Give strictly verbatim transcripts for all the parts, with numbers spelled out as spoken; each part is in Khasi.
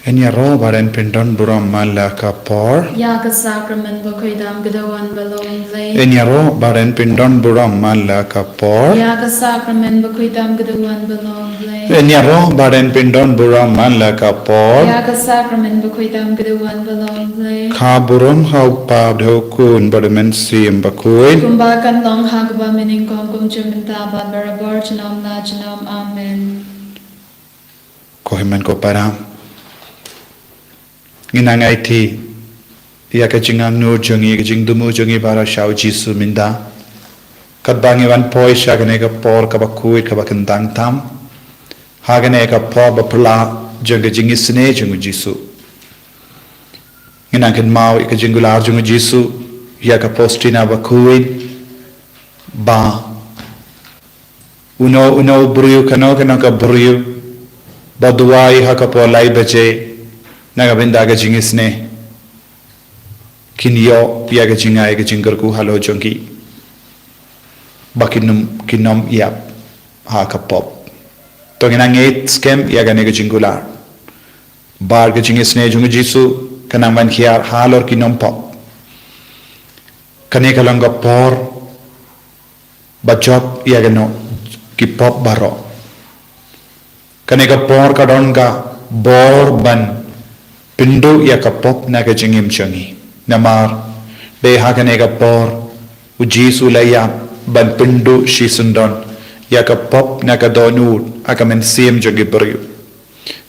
Yn ïaroh ba ren pyndon burom man la ka por. Ïa ka sakramen bakhuid dam ka dawan ba long Blei. Yn ïaroh ba ren pyndon burom man la ka por. Ïa ka sakramen bakhuid dam ka dawan ba long Blei. Yn ïaroh ba ren pyndon burom man la ka por. Ïa ka sakramen bakhuid dam ka dawan ba long Blei. Kha burom ha u Kpa, ha u Khun bad ha u Mynsiem Bakhuid. Kumba kan long ha kaba mynnyngkong, kum jong mynta bad barabor junom la junom. Amen. Ko hynmen ko para, ngi nang aiti ïa ka jingangnud jong ngi, ka jingthmu jong ngi baroh sha u Jisu mynta. Katba ngi wan poi sha kane ka por kaba khuid kaba kyntang tam, ha kane ka por ba phylla jong ka jingisynei jong u Jisu, ngi nang kynmaw ïa ka jingkular jong u Jisu ïa ka Postina bakhuid, ba uno uno u briew, kano kano ka briew ba duwai ha ka por lai baje na ka bynta ka jingisynei, kin ïoh ïa ka jingai ka jingkyrkhu halor jong ki, ba kin ym, kin ym ïap ha ka pop. To ngin ngeit skhem ïa kane ka jingkular. Bad ka jingisynei jong u Jisu ka nang ban hiar halor ki nongpop. Kane ka long ka por ba jop ïa kano, ki pop baroh. Kane ka por ka don ka bor ban pynduh ïa ka pop na ka jingim jong ngi. Namar dei ha kane ka por u Jisu u la ïap ban pynduh shisyndon ïa ka pop na ka dohnud ha ka mynsiem jong ki briew.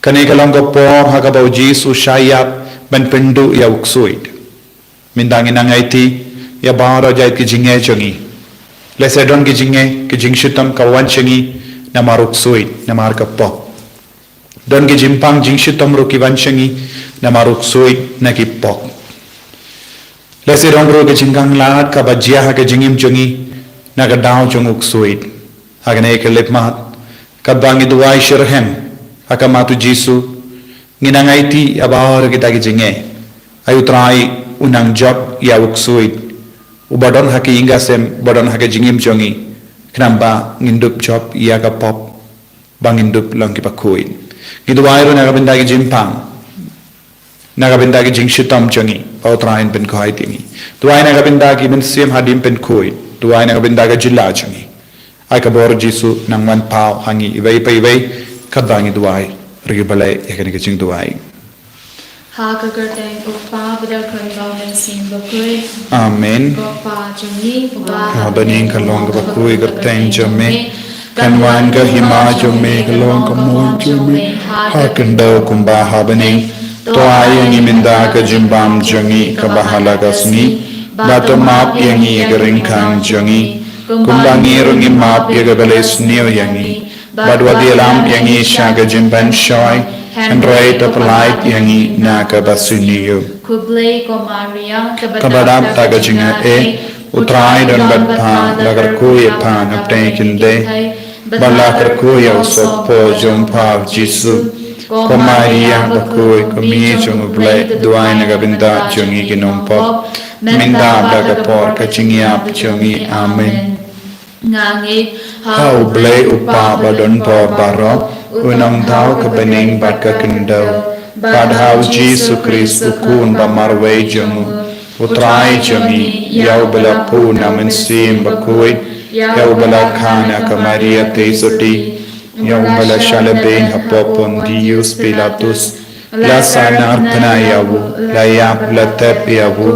Kane ka long ka por ha kaba u Jisu u shah ïap ban pynduh ïa u ksuid. Mynta ngin nang aiti ïa baroh jait ki jingeh jong ngi. Lehse don ki jingeh, ki jingshitom ka wan sha ngi namar u ksuid, namar ka pop. Don ki jingpang jingshitom ruh ki wan sha ngi namar u ksuid na ki pop. Lehse don ruh ki jingkhanglad kaba jia ha ka jingim jong ngi na ka daw jong u ksuid. Ha kane ka khyllipmat, katba ngi duwai shitrhem ha khmat u Jisu, ngi nang aiti ïa baroh kita ki jingeh. Ai u Trai u nang jop ïa u ksuid uba don ha ka ïing ka sem, ba don ha ka jingim jong ngi, khnang ba ngin dup jop ïa ka pop, ba ngin dup long kiba khuid. Ngi duwai ruh na ka bynta ki jingpang, na ka bynta ki jingshitom jong ngi, ba u Trai un pynkhuid ïa ngi. Duwai na ka bynta ki mynsiem hadien pynkhuid. Duwai na ka bynta ka jylla jong ngi. Ai ka bor u Jisu nang wan paw ha ngi iwei pa iwei, katba ngi duwai. Ri Blei ïa kane ka jingduwai. Ha ka kyrteng u Kpa bad u Khun bad u Mynsiem Bakhuid. Amen. Ko Kpa jong ngi uba ha bneng, ka long kaba khuid ka kyrteng jong me. Kan wan ka hima jong me, ka long ka mon jong me ha ka khyndew kumba ha bneng. To ai ïa ngi mynta ka jingbam jong ngi kaba ha la ka sngi, bad to map ïa ngi ïa ka ryngkang jong ngi, kumba ngi ruh ngi map ïa kiba leh sniew ïa ngi. Bad wat ïalam ïa ngi sha ka jingpynshoi, hynrei to pyllait ïa ngi na kaba sniew. Khublei ko Maria, kaba dap da ka jingaiei, u Trai u don bad pha, la kyrkhu ïa pha na pdeng ki khyndai, bad la kyrkhu ïa u sohpop jong pha u Jisu. Ko Maria bakhuid, ko Mei jong u Blei, duwai na ka bynta jong ngi ki nongpop, mynta bad ha ka por ka jingïap jong ngi. Amen. Nga ngeit ha u Blei u Kpa ba don bor baroh, u nongthaw ka bneng bad ka khyndew, bad ha u Jisu Khrist u Khun ba marwei jong u, u Trai jong ngi, ïa uba la phuh na u Mynsiem Bakhuid, ïa uba la kha na ka Maria theisotti, ïa uba la shah lehbeiñ hapoh Pontius Pilatus, la sahnarphna ïa u, la ïap, la thep ïa u,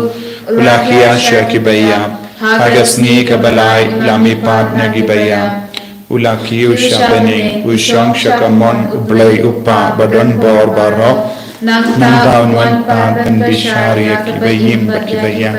u la khia sha kiba ïap, ha ka sngi kaba lai u la mihpat na kiba ïap, u la kiew sha bneng, u shong sha ka mon u Blei u Kpa ba don bor baroh. Nangta un wan pat ban bishar ïa kiba im bad kiba ïap.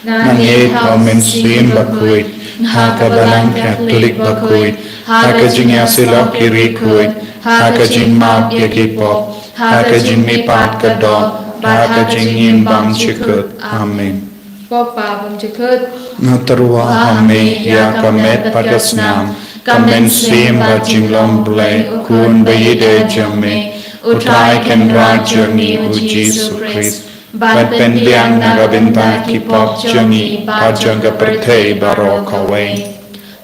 Nga ngeit ha u Mynsiem Bakhuid, ha ka Balang Katholik bakhuid, ha ka jingïasyllok ki riewkhuid, ha ka jingmap ïa ki pop, ha ka jingmihpat ka doh, bad ha ka jingim bymjukut. Amen. Ko Kpa bymjukut. Nga tyrwa ha me ïa ka met bad ka snam, ka mynsiem bad jinglong Blei u Khun ba ïeit jong me, u Trai Kynrad jong ngi u Jisu Khrist, ban pynbiang na ka bynta ki pop jong ngi bad jong ka pyrthei baroh kawei.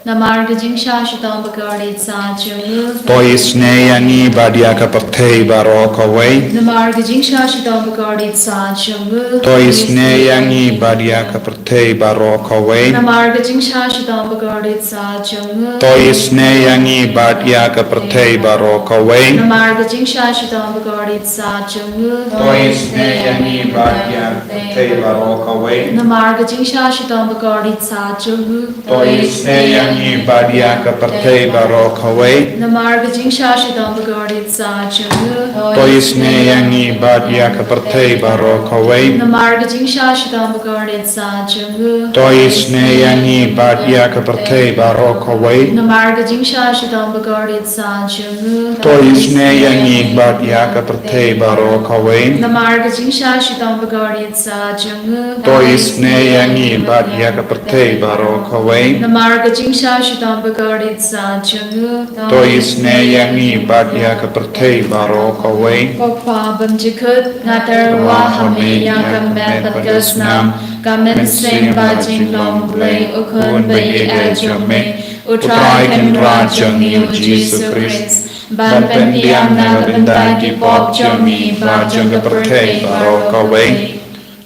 Namar ka jingshah shitom ba kordit sah jong u. To isynei ïa ngi bad ïa ka pyrthei baroh kawei. Namar ka jingshah shitom ba kordit sah jong u. To isynei ïa ngi bad ïa ka pyrthei baroh kawei. Namar ka jingshah shitom ba kordit sah jong u. To isynei ïa ngi bad ïa ka pyrthei baroh kawei. Namar ka jingshah shitom ba kordit sah jong u. To isynei ïa ngi bad ïa ka pyrthei baroh kawei. Namar ka jingshah shitom ba kordit sah jong u. To isynei ïa ngi bad ïa ka pyrthei baroh kawei. Namar ka jingshah shitom ba kordit sah jong u. To isynei ïa ngi bad ïa ka pyrthei baroh kawei. Namar ka jingshah shitom ba kordit sah jong u. To isynei ïa ngi bad ïa ka pyrthei baroh kawei. Namar ka jingshah shitom ba kordit sah jong u. To isynei ïa ngi bad ïa ka pyrthei baroh kawei. Namar ka jingshah shitom ba kordit sah jong u. To isynei ïa ngi bad ïa ka pyrthei baroh kawei. Namar ka jingshah shitom ba kordit sah jong u. To isynei ïa ngi bad ïa ka pyrthei baroh kawei. Ko Kpa bymjukut, nga tyrwa ha me ïa ka met bad ka snam, ka mynsiem bad jinglong Blei, u Khun ba ïeit jong me, u Trai Kynrad jong ngi u Jisu Khrist, ban pynbiang na ka bynta ki pop jong ngi bad jong ka pyrthei baroh kawei.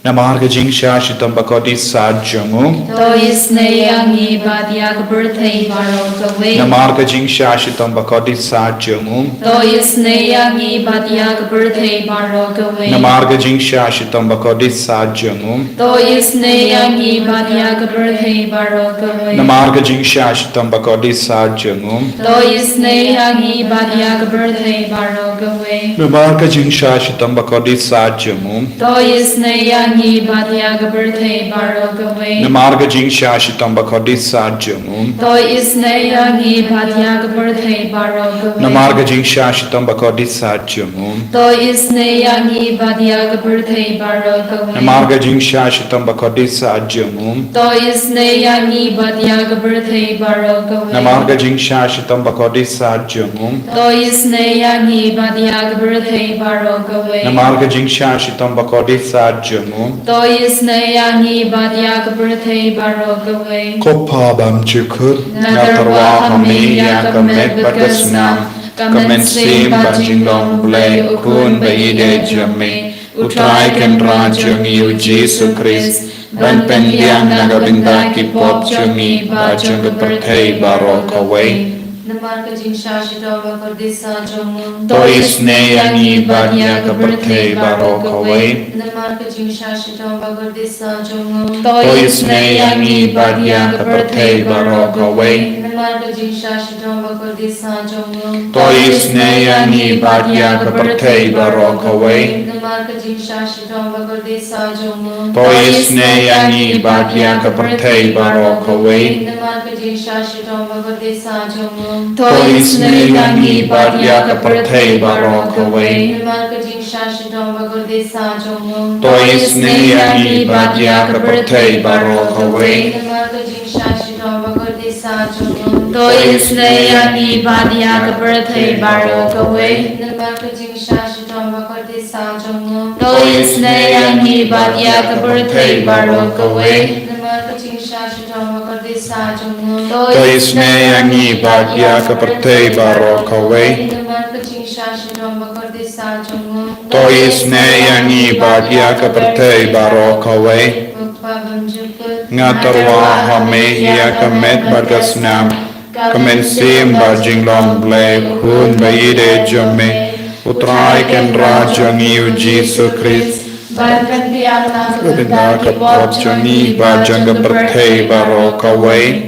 Namar ka jingshah shitom ba kordit sah jong u. To isynei ïa ngi bad ïa ka pyrthei baroh kawei. Namar ka jingshah shitom ba kordit sah jong u. To isynei ïa ngi bad ïa ka pyrthei baroh kawei. Namar ka jingshah shitom ba kordit sah jong u. To isynei ïa ngi bad ïa ka pyrthei baroh kawei. Namar ka jingshah shitom ba kordit sah jong u. To isynei ïa ngi bad ïa ka pyrthei baroh kawei. Namar ka jingshah shitom ba kordit sah jong u. To isynei ïa ngi bad ïa ka pyrthei baroh kawei. Namar ka jingshah shitom ba kordit sah jong u. To isynei ïa ngi bad ïa ka pyrthei baroh kawei. Namar ka jingshah shitom ba kordit sah jong u. To isynei ïa ngi bad ïa ka pyrthei baroh kawei. Namar ka jingshah shitom ba kordit sah jong u. To isynei ïa ngi bad ïa ka pyrthei baroh kawei. Namar ka jingshah shitom ba kordit sah jong u. To isynei ïa ngi bad ïa ka pyrthei baroh kawei. Namar ka jingshah shitom ba kordit sah jong u. To isynei ïa ngi bad ïa ka pyrthei baroh kawei. Ko Kpa bymjukut, nga tyrwa ha me ïa ka met bad ka snam, ka mynsiem bad jinglong Blei, u Khun ba ïeit jong me, u Trai Kynrad jong ngi u Jisu Khrist, ban pynbiang na ka bynta ki pop jong ngi bad jong ka pyrthei baroh kawei. Namar ka jingshah shitom ba kordit sah jong u. To isynei ïa ngi bad ïa ka pyrthei baroh kawei. Namar ka jingshah shitom ba kordit sah jong u. To isynei ïa ngi bad ïa ka pyrthei baroh kawei. Namar ka jingshah shitom ba kordit sah jong u. To isynei ïa ngi bad ïa ka pyrthei baroh kawei. Namar ka jingshah shitom ba kordit sah jong u. To isynei ïa ngi bad ïa ka pyrthei baroh kawei. Namar ka jingshah shitom ba kordit sah jong u. To isynei ïa ngi bad ïa ka pyrthei baroh kawei. Namar ka jingshah shitom ba kordit sah jong u. To isynei ïa ngi bad ïa ka pyrthei baroh kawei. Namar ka jingshah shitom ba kordit sah jong u. To isynei ïa ngi bad ïa ka pyrthei baroh kawei. Namar ka jingshah shitom ba kordit sah jong u. To isynei ïa ngi bad ïa ka pyrthei baroh kawei. Namar ka jingshah shitom ba kordit sah jong u. To isynei ïa ngi bad ïa ka pyrthei baroh kawei. Namar ka jingshah shitom ba kordit sah jong u. To isynei ïa ngi bad ïa ka pyrthei baroh kawei. Ko Kpa bymjukut, nga tyrwa ha me ïa ka met bad ka snam, ka mynsiem bad jinglong Blei, u Khun ba ïeit jong me, u Trai Kynrad jong ngi u Jisu Khrist, ban pynbiang na ka bynta ki pop jong ngi bad jong ka pyrthei baroh kawei.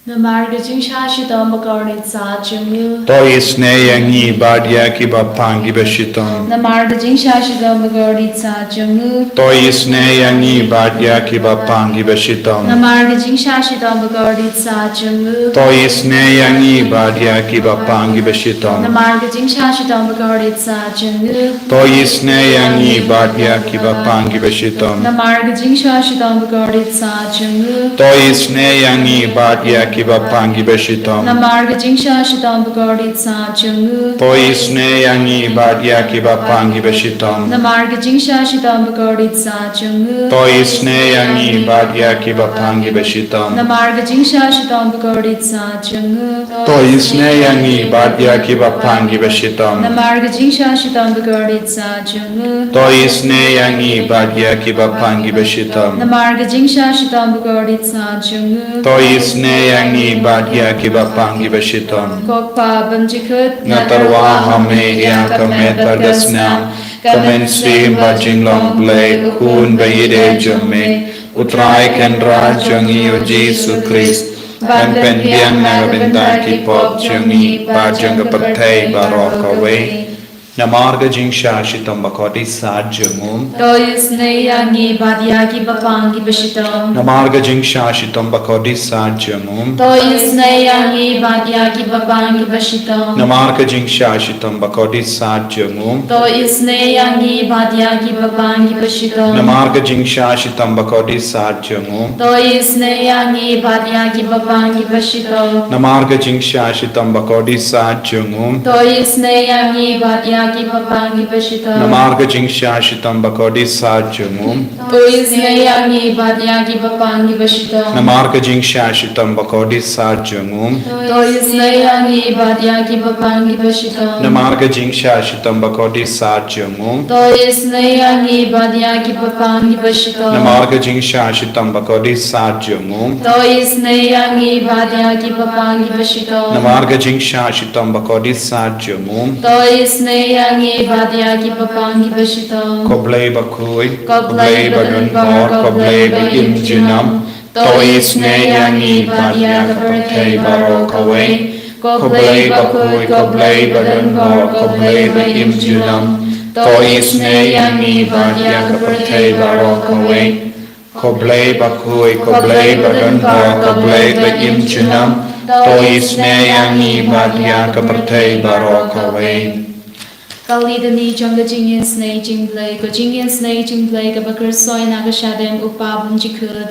Namar ka jingshah shitom ba kordit sah jong u. To isynei ïa ngi bad ïa kiba pang kiba shitom. Namar ka jingshah shitom ba kordit sah jong u. To isynei ïa ngi bad ïa kiba pang kiba shitom. Namar ka jingshah shitom ba kordit sah jong u. To isynei ïa ngi bad ïa kiba pang kiba shitom. Namar ka jingshah shitom ba kordit sah jong u. To isynei ïa ngi bad ïa kiba pang kiba shitom. Namar ka jingshah shitom ba kordit sah jong u. To isynei ïa ngi bad ïa ki bapang ki bashitom. Namar ka jingshah shitom bakordit sah jong u. To isynei ïa ngi bad ïa ki bapang ki bashitom. Namar ka jingshah shitom bakordit sah jong u. To isynei ïa ngi bad ïa ki bapang ki bashitom. Namar ka jingshah shitom bakordit sah jong u. To isynei ïa ngi bad ïa ki bapang ki bashitom. Namar ka jingshah shitom bakordit sah jong u. To isynei ïa ngi bad ïa ki bapang ki bashitom. Namar ka jingshah shitom bakordit sah jong u. To isynei ïa ngi bad ïa ki bapang ki bashitom. Ko Kpa bymjukut, nga tyrwa ha me ïa ka met bad ka snam, ka mynsiem bad jinglong Blei, u Khun ba ïeit jong me, U Trai Kynrad jong ngi U Jisu Khrist, ban pynbiang na ka bynta ki pop jong ngi bad jong ka pyrthei baroh kawei. Namar ka jingshah shitom bakordit sah jong u. To isynei ïa ngi bad ïa ki bapang ki bashitom. Namar ka jingshah shitom bakordit sah jong u. To isynei ïa ngi bad ïa ki bapang ki bashitom. Namar ka jingshah shitom bakordit sah jong u. To isynei ïa ngi bad ïa ki bapang ki bashitom. Namar ka jingshah shitom bakordit sah jong u. To isynei ïa ngi bad ïa ki bapang ki bashitom. Namar ka jingshah shitom bakordit sah jong u. To isynei ïa ngi bad ïa ki bapang ki bashitom. Namar ka jingshah shitom bakordit sah jong u. To isynei ïa ngi bad ïa ki bapang ki bashitom. Namar ka jingshah shitom bakordit sah jong u. To isynei ïa ngi bad ïa ki bapang ki bashitom. Namar ka jingshah shitom bakordit sah jong u. To isynei ïa ngi bad ïa ki bapang ki bashitom. Namar ka jingshah shitom bakordit sah jong u. To isynei ïa ngi bad ïa ki bapang ki bashitom. Namar ka jingshah shitom bakordit sah jong u. To isynei ïa ngi bad ïa ki bapang ki bashitom. Ko Blei bakhuid, ko Blei badonbor, ko Blei ba im junom. To isynei ïa ngi bad ïa ka pyrthei baroh kawei. Ko Blei bakhuid, ko Blei badonbor, ko Blei ba im junom. To isynei ïa ngi bad ïa ka pyrthei baroh kawei. Ko Blei bakhuid, ko Blei badonbor, ko Blei ba im junom. To isynei ïa ngi bad ïa ka pyrthei baroh kawei. Ka litany jong ka jingisynei jong U Blei, ka jingisynei jong U Blei kaba kyrshoi na ka shadem U Kpa bymjukut.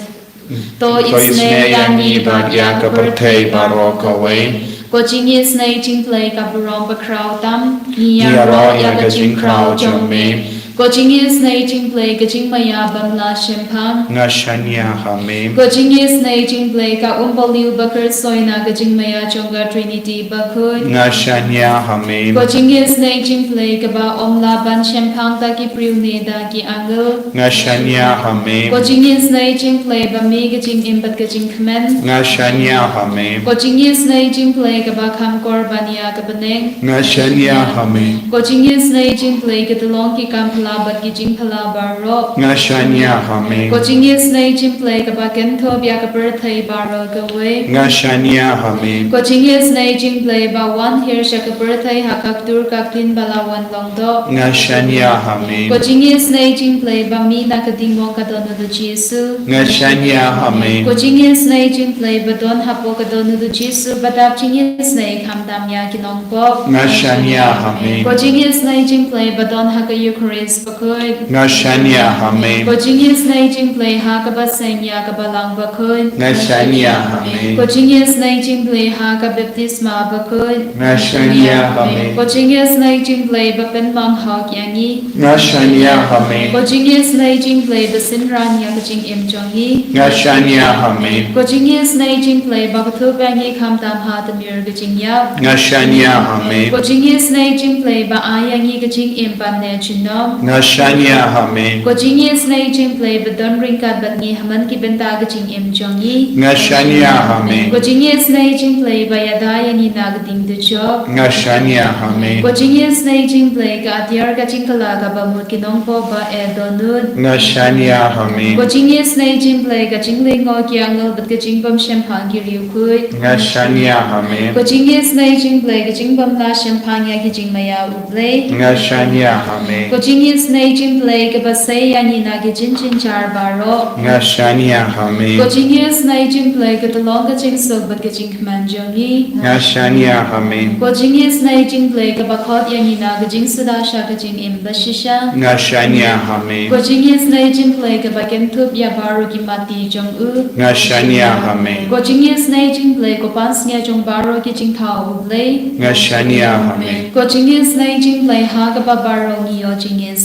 To isynei ïa ngi bad ïa ka pyrthei baroh kawei. Ka jingisynei jong U Blei ka burom bakhraw tam, ngi ïaroh ïa ka jingkhraw jong me. Ka jingisynei jong U Blei ka jingmaïa bym lah shemphang. Nga shaniah ha me. Ka jingisynei jong U Blei ka um baliew ba kyrshoi na ka jingmaïa jong ka Trinity bakhuid. Nga shaniah ha me. Ka jingisynei jong U Blei kaba ym lah ban shemphang da ki briew ne da ki angel. Nga shaniah ha me. Ka jingisynei jong U Blei ba mih ka jingim bad ka jingkmen. Nga shaniah ha me. Ka jingisynei jong U Blei kaba kham kor ban ïa ka bneng. Nga shaniah ha me. Ka jingisynei jong U Blei ka tyllong ki kam phylla bad ki jingphylla baroh. Nga shaniah ha me. Ka jingisynei jong U Blei kaba kynthup ïa ka pyrthei baroh kawei. Nga shaniah ha me. Ka jingisynei jong U Blei ba wan hiar sha ka pyrthei ha ka ktur ka ktien ba la wan long doh. Nga shaniah ha me. Ka jingisynei jong U Blei ba mih na ka dingmok ka don u Jisu. Nga shaniah ha me. Ka jingisynei jong U Blei ba don hapoh ka don u Jisu ba dap jingisynei khamtam ïa ki nongpop. Nga shaniah ha me. Ka jingisynei jong U Blei ba don ha ka Eucharist bakhuid. Nga shaniah ha me. Ka jingisynei jong U Blei ha kaba seng ïa ka Balang bakhuid. Nga shaniah ha me. Ka jingisynei jong U Blei ha ka baptisma bakhuid. Nga shaniah ha me. Ka jingisynei jong U Blei ba pynmong hok ïa ngi. Nga shaniah ha me. Ka jingisynei jong U Blei ba synran ïa ka jingim jong ngi. Nga shaniah ha me. Ka jingisynei jong U Blei ba kynthup ïa ngi khamtam ha tmier ka jingïap. Nga shaniah ha me. Ka jingisynei jong U Blei ba ai ïa ngi ka jingim ban neh junom. Nga shaniah ha me. Ka jingisynei jong U Blei ba don ryngkat bad ngi ha man ki bynta ka jingim jong ngi. Nga shaniah ha me. Ka jingisynei jong U Blei ba ïada ïa ngi na ka ding dujok. Nga shaniah ha me. Ka jingisynei jong U Blei ka atiar ka jingkylla kaba mut ki nongpop ba eh dohnud. Nga shaniah ha me. Ka jingisynei jong U Blei ka jinglyngngoh ki angel bad ka jingbymshemphang ki riewkhuid. Nga shaniah ha me. Ka jingisynei jong U Blei ka jingbymlah shemphang ïa ki jingmaïa U Blei. Nga shaniah ha me. Ka jingïa Isynei jingpyllait kaba sei ïa ngi na ki jingjynjar baroh. Nga shaniah ha me. Ko jingïasynei jingpyllait ka tyllong ka jingsuk bad ka jingkmen jong ngi. Nga shaniah ha me. Ko jingïasynei jingpyllait kaba khot ïa ngi na ka jingsuda sha ka jingim bashisha. Nga shaniah ha me. Ko jingïasynei jingpyllait kaba kynthup ïa baroh ki mati jong u. Nga shaniah ha me. Ko jingïasynei jingpyllait ko pansngiat jong baroh ki jingthaw u Blei. Nga shaniah ha me. Ko jingïasynei jingpyllait ha kaba baroh ngi ïoh jingïasynei.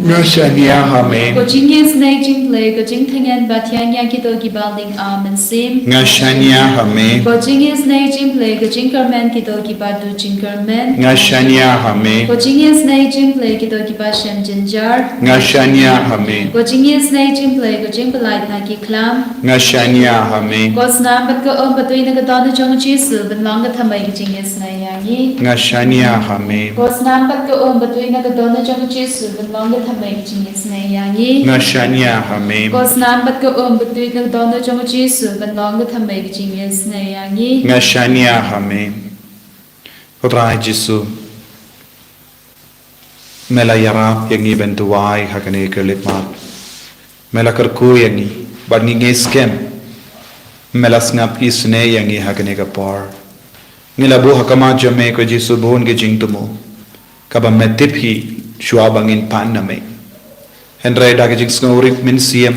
Nga shaniah ha me. Ko jingïasynei jingpyllait ko jingthngan ba thiang ïa kito kiba ling ar mynsiem. Nga shaniah ha me. Ko jingïasynei jingpyllait ko jingkyrmen kito kiba duh jingkyrmen. Nga shaniah ha me. Ko jingïasynei jingpyllait kito kiba shem jynjar. Nga shaniah ha me. Ko jingïasynei jingpyllait ko jingpyllait na ki khlam. Nga shaniah ha me. Ko snam bad ka um ba tui na ka dohnud jong u Jisu ban long ka thymmei ka jingïasynei ïa ngi. Nga shaniah ha me. Ko snam bad ka um ba tui na ka dohnud jong u Jisu ban long ka thymmei ka jingïasynei ïa ngi. Nga shaniah ha me. Ko snam bad ka um ba tui na ka dohnud jong u Jisu ban long ka thymmei ka jingïasynei ïa ngi. Nga shaniah ha me. Ko Trai Jisu, me la ïarap ïa ngi ban duwai ha kane ka khyllipmat. Me la kyrkhu ïa ngi bad ngi ngeit skhem me la sngap isynei ïa ngi ha kane ka por. Ngi la buh ha khmat jong me ko Jisu bun ki jingthmu kaba me tip hi shuwa ba ngin pan na me. Hynrei da ka jingsngewrit mynsiem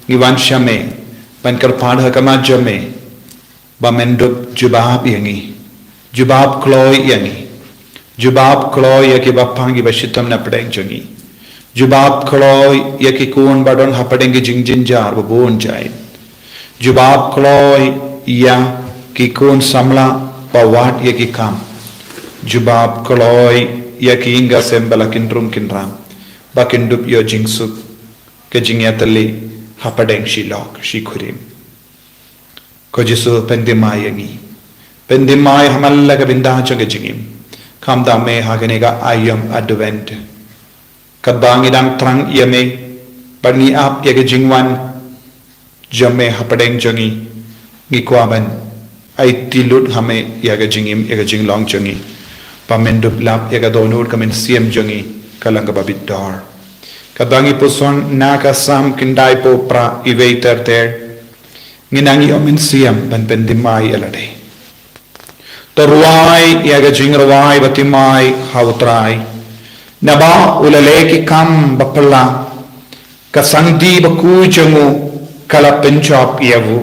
ngi wan sha me ban kyrpad ha khmat jong me ba men dup jubab ïa ngi, jubab kloi ïa ngi, jubab kloi ïa kiba pang kiba shitom na pdeng jong ngi, jubab kloi ïa ki khun ba don hapdeng ki jingjynjar ba bun jait, jubab kloi ïa ki khun samla ba wad ïa ki kam, jubab kloi ïa ki ïing ki sem ba la kynrum kynram ba kin dup ïoh jingsuk, ka jingïatylli hapdeng shi lok shi kurim. Ko Jisu, pynthymmai ïa ngi. Pynthymmai ha man la ka bynta jong ka jingim. Kham da me ha kane ka aïom Advent. Katba ngi dang thrang ïa me bad ngi ap ïa ka jingwan jong me hapdeng jong ngi, ngi kwah ban aiti lut ha me ïa ka jingim ïa ka jinglong jong ngi. Ba men dup lap ïa ka dohnud ka mynsiem jong ngi ka long kaba bit dor. Katba ngi puson na ka Salm khyndaiphew phra, iwei ter ter. Ngi nang ïoh mynsiem ban pynthymmai ïa lade. To rwai ïa ka jingrwai ba thymmai ha U Trai. Naba u la leh ki kam ba phylla. Ka sangti bakhuid jong u ka la pynjop ïa u.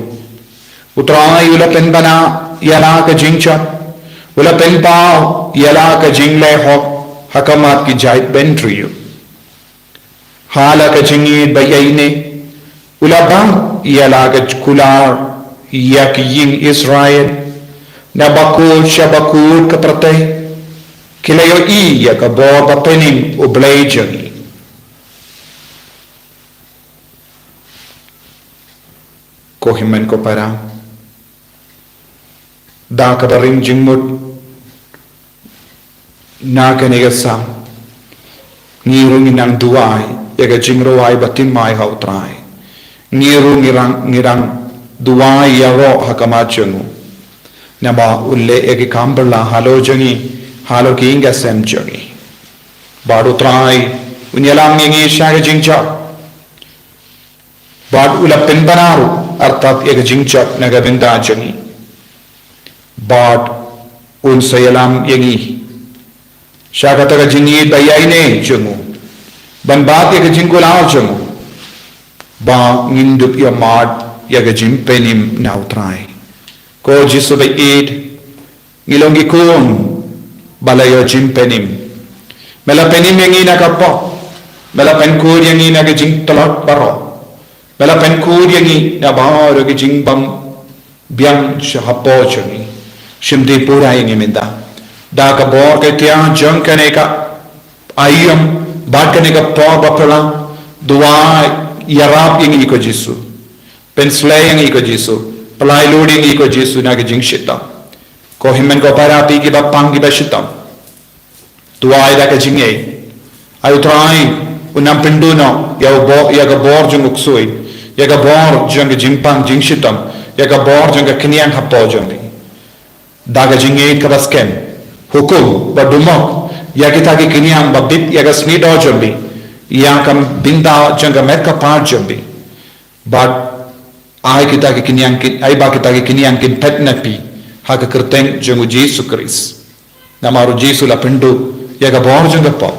U Trai u la pynbna ïa la ka jingjop. U la pynpaw ïa la ka jingleh hok ha khmat ki jaitbynriew. Ha la ka jingïeit ba ïaineh u la bang ïa la ka kular ïa ki ïing Israel. Na bakhuid sha bakhuid ka pyrthei ki la ïohi ïa ka bor ba pynim U Blei jong ngi. Ko hynmen ko para, da kaba ring jingmut na kane ka Salm, ngi ruh ngi nang duwai ïa ka jingrwai ba thymmai ha U Trai. Ngi ruh ngi rang, ngi rang duwai ïaroh ha khmat jong u. Naba u leh ïa ki kam phylla halor jong ngi, halor ki ïing ki sem jong ngi. Bad U Trai un ïalam ïa ngi sha ka jingjop. Bad u la pynbna ruh artat ïa ka jingjop na ka bynta jong ngi. Bad un sa ïalam ïa ngi sha kata ka jingïeit ba ïaineh jong u, ban bat ïa ka jingkular jong u, ba ngin dup ïohmad ïa ka jingpynim na U Trai. Ko Jisu ba ïeit, ngi long ki khun ba la ïoh jingpynim. Me la pynim ïa ngi na ka pop. Me la pynkhuid ïa ngi na ka jingtlot baroh. Me la pynkhuid ïa ngi na baroh ki jingbym biang sha hapoh jong ngi. Shim dei pura ïa ngi mynta da ka bor ka ktien jong kane ka aïom bad kane ka por ba phylla. Duwai ïarap ïa ngi ko Jisu. Pynsleh ïa ngi ko Jisu. Pynlait lut ïa ngi ko Jisu na ka jingshitom. Ko hynmen ko para, phi kiba pang kiba shitom, duwai da ka jingïeit. Ai U Trai un ym pynduh noh ïa u bor, ïa ka bor jong u ksuid, ïa ka bor jong ka jingpang jingshitom, ïa ka bor jong ka khñiang hapoh jong phi. Da ka jingïeit kaba skhem, hukum ba dumok ïa kita ki khñiang ba bit ïa ka snieh doh jong phi. ïa ka bynta jong ka met ka par jong phi. Bad ai kita ki kynïang ki, ai ba kita ki kynïang kin peit na phi ha ka kyrteng jong u Jisu Khrist. Namar u Jisu la pynduh ïa ka bor jong ka pop,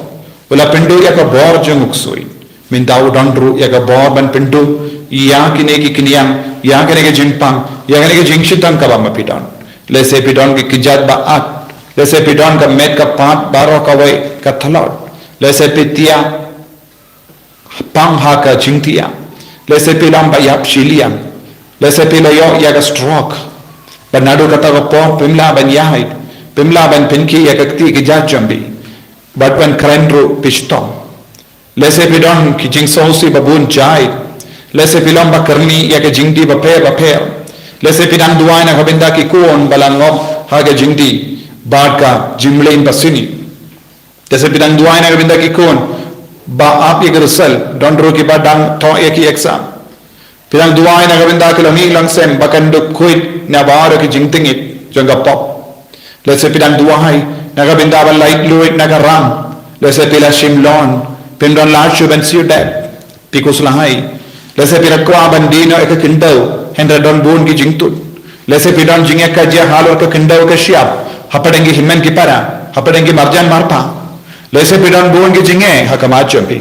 u la pynduh ïa ka bor jong u ksuid. Mynta u don ruh ïa ka bor ban pynduh ïa kine ki kynïang, ïa kine ki jingpang, ïa kine ki jingshitom kaba ma phi don. Lehse phi don ki kjat ba at, lehse phi don ka met ka par baroh kawei ka tlot, lehse phi thiah pang ha ka jingthiah, lehse phi long ba ïap shiliang, lehse phi la ïoh ïa ka stroke. Bad naduh kata ka por phim lah ban ïaid, phim lah ban pynkhih ïa ka kti kjat jong phi. Bad ban kren ruh phi shitom. Lehse phi don ki jingsngewsih ba bun jait. Lehse phi long ba kyrni ïa ka jingdih bapher bapher. Lehse phi dang duwai na ka bynta ki khun ba la ngop ha ka jingdih bad ka jingmlien ba sniew. Lehse phi dang duwai na ka bynta ki khun ba ap ïa ki result, don ruh kiba dang thoh ïa ki exam. Phi dang duwai na ka bynta ki longïing longsem ba kan dup khuid na baroh ki jingtngit jong ka pop. Lehse phi dang duwai na ka bynta ban laitluid na ka ram. Lehse phi la shim loan, phim don lad shuh ban siew debt. Phi khuslai. Lehse phi la kwah ban die noh ïa ka khyndew, hynrei don bun ki jingtut. Lehse phi don jingeh ka jia halor ka khyndew ka shyiap, hapdeng ki hynmen ki para, hapdeng ki marjan marpa. Lehse phi don bun ki jingeh ha ka met jong phi.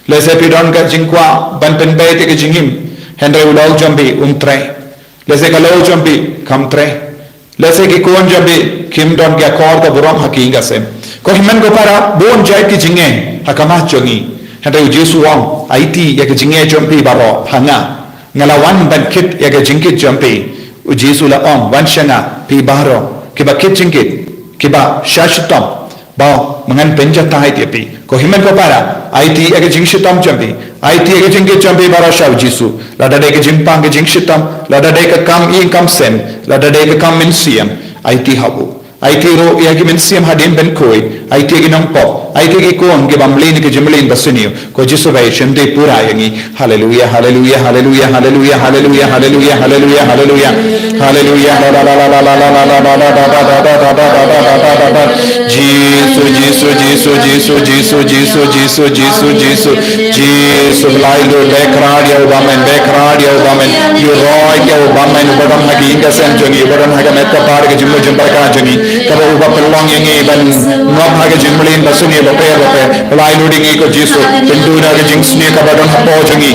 Lehse phi don ka jingkwah ban pynbeit ïa ka jingim, hynrei u lok jong phi um trei. Lehse ka lok jong phi kam trei. Lehse ki khun jong phi kim don ki akor ka burom ha ki ïing ka sem. Ko hynmen ko para, bun jait ki jingeh ha ka met jong ngi. Hynrei u Jisu u ong, aiti ïa ka jingeh jong phi baroh ha nga. Nga la wan ban kit ïa ka jingkit jong phi. U Jisu u la ong, wan sha nga phi baroh kiba kit jingkit, kiba shah shitom, ba ma ngan pynjatai ïa phi. Ko hynmen ko para, aiti ïa ka jingshitom jong phi, aiti ïa ka jingkit jong phi baroh sha u Jisu. Lada dei ka jingpang ka jingshitom, lada dei ka kam ïing kam sem, lada dei ka kam mynsiem, aiti ha u. Aiti ruh ïa ki mynsiem hadien ban khuid, aiti ïa ki nongpop, aiti ïa ki khun kiba mlien ïa ka jingmlien ba sniew. Ko Jisu ba shim dei pura ïa ngi. Haleluya, haleluya, haleluya, haleluya, haleluya, haleluya, haleluya, haleluya. Haleluya. Jisu, Jisu, Jisu, Jisu, Jisu, Jisu, Jisu, Jisu, Jisu, Jisu. Jisu, blai lut, beh kyrpad ïa u bymman, beh kyrpad ïa u bymman. Ïaroh ïa u bymman uba don ha ka ïing ka sem jong ngi, uba don ha ka met ka par ka jingmut jingpyrkhat jong ngi. Kaba uba pynlong ïa ngi ban ngop ha ka jingmlien ba sniew bapher bapher. Blai lut ïa ngi ko Jisu, pynduh noh ka jingsniew kaba don hapoh jong ngi.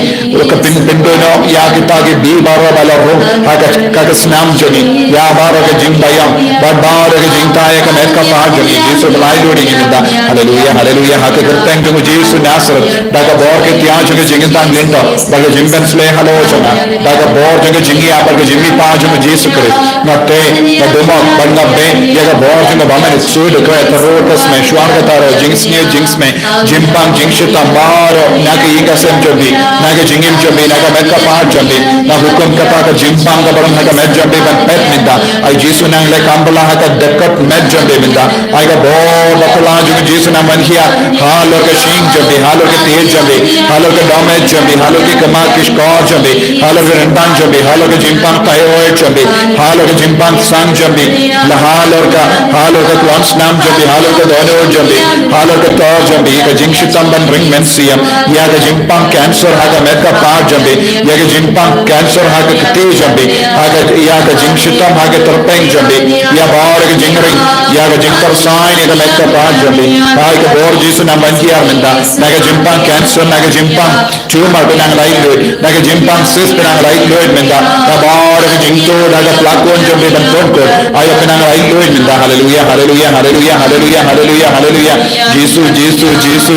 Ka pyn, pynduh noh ïa kita kiba baroh ba la rung ha ka, ka, ka snam jong ngi. Ïa baroh ka jingbiang, bad baroh ka jingthaw ïa ka met ka par jong ngi. Jisu blai lut ïa ngi mynta. Haleluya, haleluya. Ha ka kyrteng jong u Jisu Nasareth, da ka bor ka tiar jong ka jingïatang lynter, da ka jingpynsleh halor jong nga, da ka bor jong ka jingïap bad ka jingmihpat jong u Jisu Khrist, nga teh, nga dum bad nga beh ïa ka bor jong u bymman. Shu da ka tyrwa ka smai, shuwa kata ruh jingsniew jingsmai, jingpang jingshitom baroh na ka ïing ka sem jong phi, na ka jingim jong phi, na ka met ka par jong phi, nga hukum kata ka jingpang kaba don ha ka met jong phi ban phet mynta. Ai Jisu, nang leh kam bylla ha ka dkhot met jong phi mynta. Ai ka bor bakla jong u Jisu nang ban hiar halor ka shyieng jong phi, halor ka tiar jong phi, halor ka dohmed jong phi, halor ki kmie ki shkor jong phi, halor ka ryngkat jong phi, halor ka jingpang thyroid jong phi, halor ka jingpang sang jong phi, la halor ka, halor ka khlem snam jong phi, halor ka dohnud jong phi, halor ka tor jong phi, ka jingshitom ban ring mynsiem, ïa ka jingpang cancer ha ka met ka par jong phi, ïa ka jingpang cancer ha ka kti jong phi, ha ka, ïa ka jingshitom ha ka tyrpeng jong phi, ïa baroh ka jingring, ïa ka jingpyrshah ïa ka met ka par jong phi. Ai ka bor Jisu nang ban hiar mynta, na ka jingpang cancer, na ka jingpang tumor pynang laitluid, na ka jingpang cyst pynang laitluid mynta, na baroh ka jingtuh, na ka pla khun jong phi ban pun khun. Ai pynang laitluid mynta. Haleluya, haleluya, haleluya, haleluya, haleluya, haleluya. Jisu, Jisu, Jisu.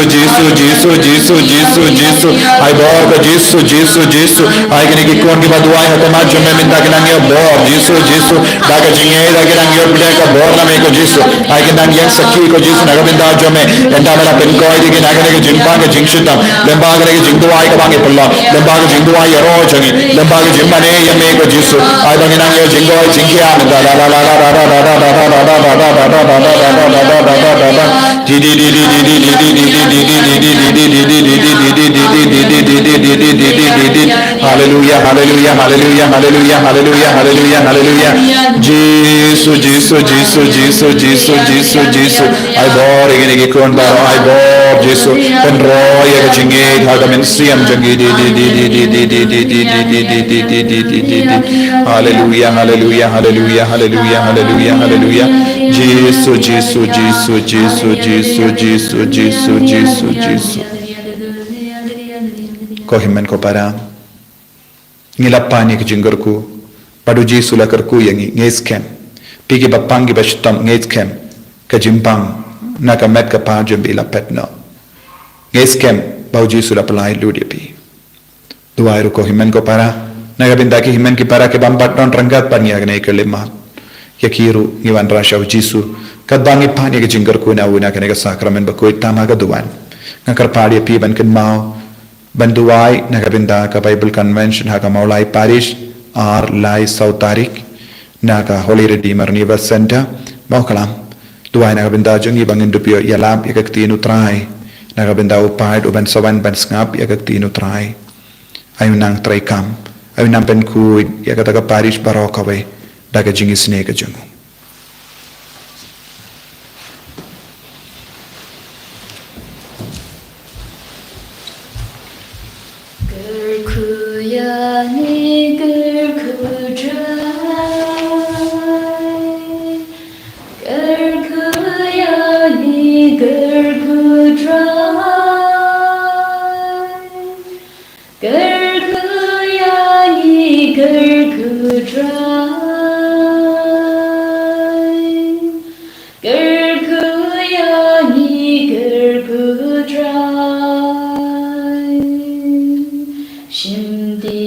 Ai bor ka Jisu, Jisu, Jisu. Ai kine ki khun kiba duwai ha ka met jong me mynta ki nang ïoh bor, Jisu, Jisu. Da ka jingïeit da ki nang ïoh pdiang ka bor na me ko Jisu. Ai ki nang ïeng sakhi ko Jisu na ka bynta jong me. Ynda me la pynkhuid ïa ki na kane ka jingpang ka jingshitom, lyngba kane ka jingduwai kaba ngi pynlong, lyngba ka jingduwai ïaroh jong ngi, lyngba ka jingmane ïa me ko Jisu. Ai ba ngi nang ïoh jingduwai jingkhiah mynta. Haleluya, haleluya, haleluya, haleluya, haleluya, haleluya, haleluya. Jisu, Jisu, Jisu, Jisu, Jisu, Jisu, Jisu. Ai bor ïa kine ki khun baroh, ai bor. Jisu, pynroi ïa ka jingngeit ha ka mynsiem jong ngi. Haleluya, haleluya, haleluya, haleluya, haleluya, haleluya. Jisu, Jisu, Jisu, Jisu. Ko hynmen ko para, ngi la pan ïa ka jingkyrkhu, bad u Jisu la kyrkhu ïa ngi, ngi skhem. Phi kiba pang kiba shitom, ngi skhem. Ka jingbang na ka met ka pa jong phi la phet noh. Ngi skhem ba u Jisu la pynlait lut ïa phi. Duwai ruh ko hynmen ko para, na ka bynta ki hynmen ki para ki bym pat don ryngkat bad ngi ha kane ka khyllipmat. Ïa ki ruh ngi wanrah sha u Jisu, katba ngi pan ïa ka jingkyrkhu na u na kane ka sakramen bakhuid tam ha ka duwan. Nga kyrpad ïa phi ban kynmaw ban duwai na ka bynta ka Bible Convention ha ka Mawlai Parish, ar lai saw tarik, na ka Holy Redeemer Universe Center, Mawklam. Duwai na ka bynta jong ngi ba ngin dup ïalap ïa ka ktien u Trai, na ka bynta u paid uban sa wan ban sngap ïa ka ktien u Trai. Ai u nang treikam, ai u nang pynkhuid ïa kata ka parish baroh kawei da ka jingisynei ka jong u. Kyrkhu ïa ngi, kyrkhu Trai. Kyrkhu ïa ngi, kyrkhu Trai. Kyrkhu ïa ngi, kyrkhu Trai. Kyrkhu ïa ngi, kyrkhu Trai. Shim ti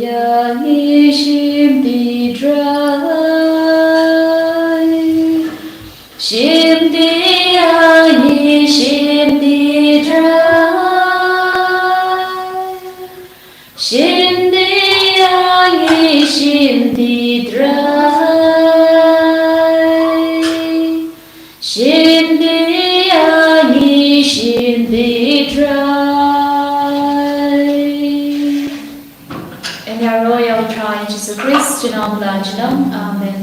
ïa ngi, shim ti Trai. Shim ti ïa ngi, shim ti Trai. Shim ti ïa ngi, shim ti Trai. Shim ti ïa ngi, shim ti Trai. Yn ïaroh ïa u Trai Jisu Khrist, junom la junom. Amen.